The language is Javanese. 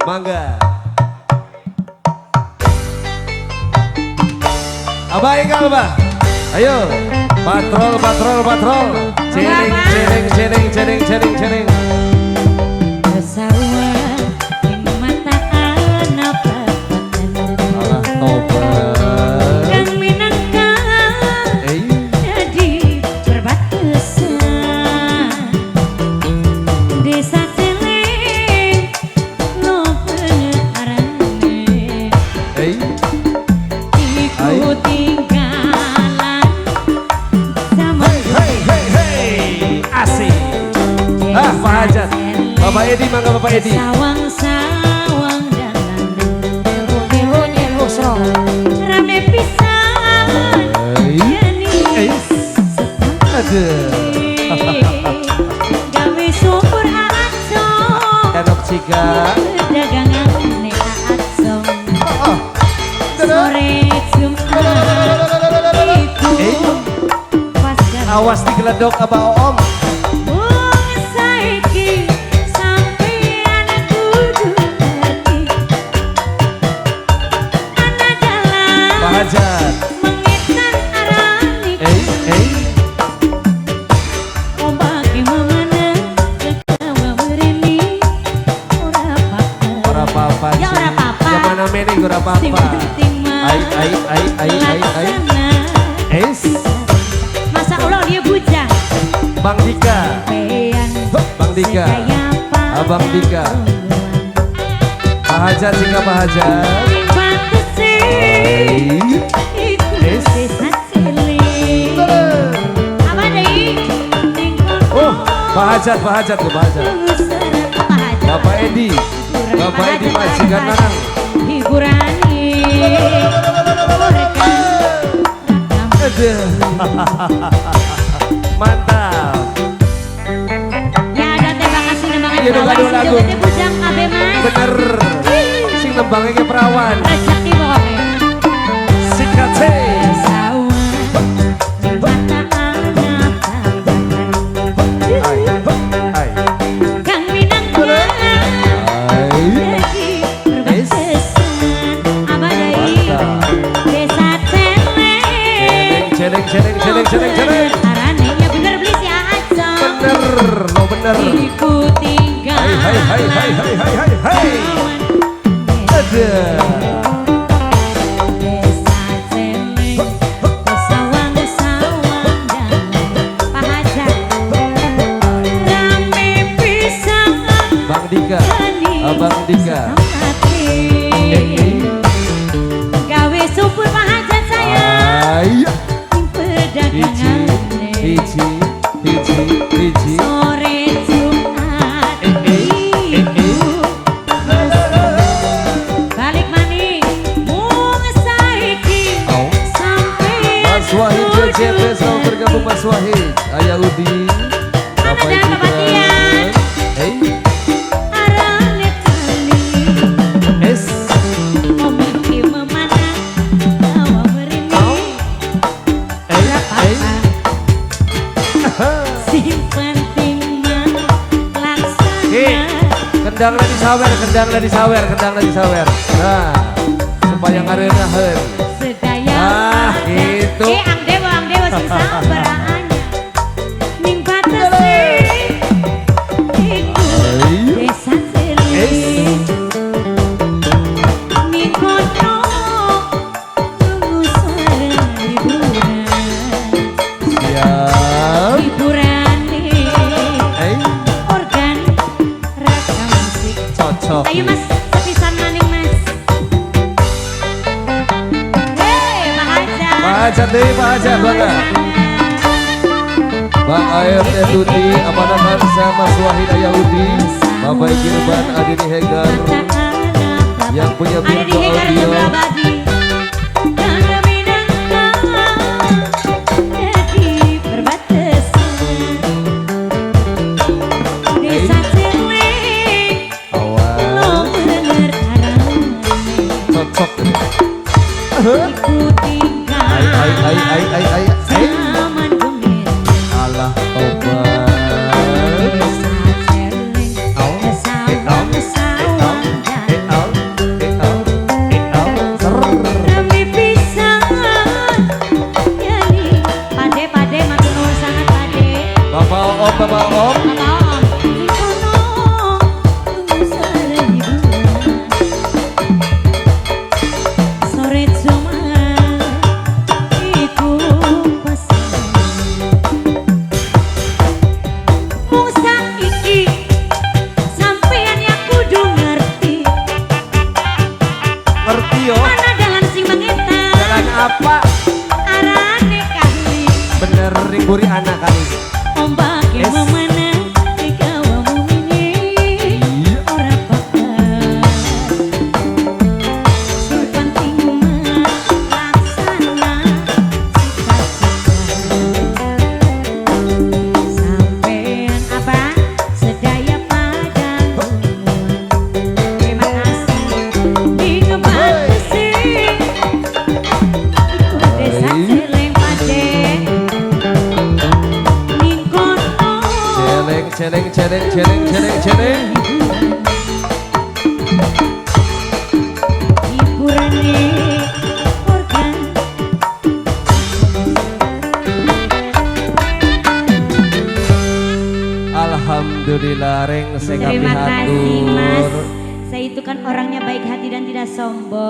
Mangga. Abah enggal, Bah. Ayo. Patrol, patrol, patrol. Ciring, ciring, ciring, ciring, ciring, ciring. Sawah ing mata ana prapatan. Alah tobat. Kang minangka dadi perbatasan Desa Celeng lopen arane iku tinggalan zaman. Hey, hey, hey. Asik. Ah, Pak Hajat. Bapak Edi, mangga Bapak Edi. Sawang-sawang dalan rame pisan yani. Aduh. Gawe syukur acong. Enok Cika. Dagangan nek acong. Oh. Sore Jumat iku pas Awas digeledok Abah Oom. Wong saiki sampeyan kudu ngerti ana dalan Pak Hajat. Mengetan arane. Ombake memana ketawa mrene ora apa-apa. Ora apa-apa. Ya ora apa-apa. Ya mana mene ora Sing apa-apa. penting mah Ai ai ai ai ai ai. laksana. Es. Masa Allah dia bujang. Bang Dika. Sampeyan Bang Dika. sedaya Abang Dika. Pak Hajat singkat Pak Hajat. Ning batese iku Es. desa cilik. Apa deui? Ning kono Oh, Pak Hajat, Pak Hajat, tuh, Pak Hajat. Pak Hajat. Bapak Edi. Bapak Edi majikan lanang. Hiburan Aduh. Mantap. Ya ada terima kasih nembangan Iya, perawan lagu, sing lagu. joget bujang kabeh Mas. Bener. Sing nembangnya ke perawan. Rezeki pokoknya. Sikat Sawah ning mata ana prapatan. Ai. Ai. Kang minangka Ai. dadi perbatasan abadai Mantap. Desa Celeng. Celeng, celeng, celeng, celeng, celeng. Arane ya bener beli si Acong. Bener, lo bener. Iku tinggal. Hai, hai, hai, hai, hai, hai, hai, hai. Aduh. Desa Celeng, sawang-sawang dalan Pak Hajat. Rame pisan Bang Dika, Abang Dika. Eh, eh. Gawe supur Pak Hajat sayang. Ayo. Ing Hiji, pedagangane. Hiji, hiji, hiji. Sore Jumat Eh, eh, eh, eh. iku balik maning mung saiki Au. sampeyan Mas Wahid kudu JJP selamat bergabung Mas Wahid. Ayah Udi. Mana Bapak dan Bapak Gibran. Tian? Hey, arane kali es. omake memana tawa mrene Au. Eh, ora eh. apa-apa sing penting mah laksana. Ki, kendang lagi sawer, kendang lagi sawer, kendang lagi sawer. Nah, supaya ngareunaheun. Sedaya Ah, pada. gitu. Eh, ang dewa sing sabar anya. Ning batese iku Ayo. desa cilik. Ning kono nunggu suara hiburan. Siap. Hiburane Eh, organ rekam musik. Cocok. Ayo Mas, sepisan maning Mas. Hei, Pak Hajat. Pak Hajat deh, Pak Hajat, bangga. Bang ART Tuti, Amanah Hansa, Mas Wahid Ayahudi, Bapak Irfan Adini Hegar, yang punya Ada di Virgo Hegar Audio. Jumlah Abadi. Kang minangka dadi perbatasan Desa Cilik Awas, lo bener arane. Cocok. Iku tinggal Ai, ai, ai, ai, ai, ai, ai. zaman gemene. Alah tobat. Desa Celeng Au, eh, au, eh, au, eh, Buri anak kali. Ombake Es. Memanah digawamu ini Iya. ora apa-apa. Sing penting mah laksana cita-cita. Sampean apa sedaya pada. Terima kasih. Ing batese iku desa Celeng Pade ning kono. Celeng, celeng, celeng, celeng, celeng, celeng. Hiburane organ. Alhamdulillah reng Terima kasih, Mas. hatur. Saya itu kan orangnya baik hati dan tidak sombong.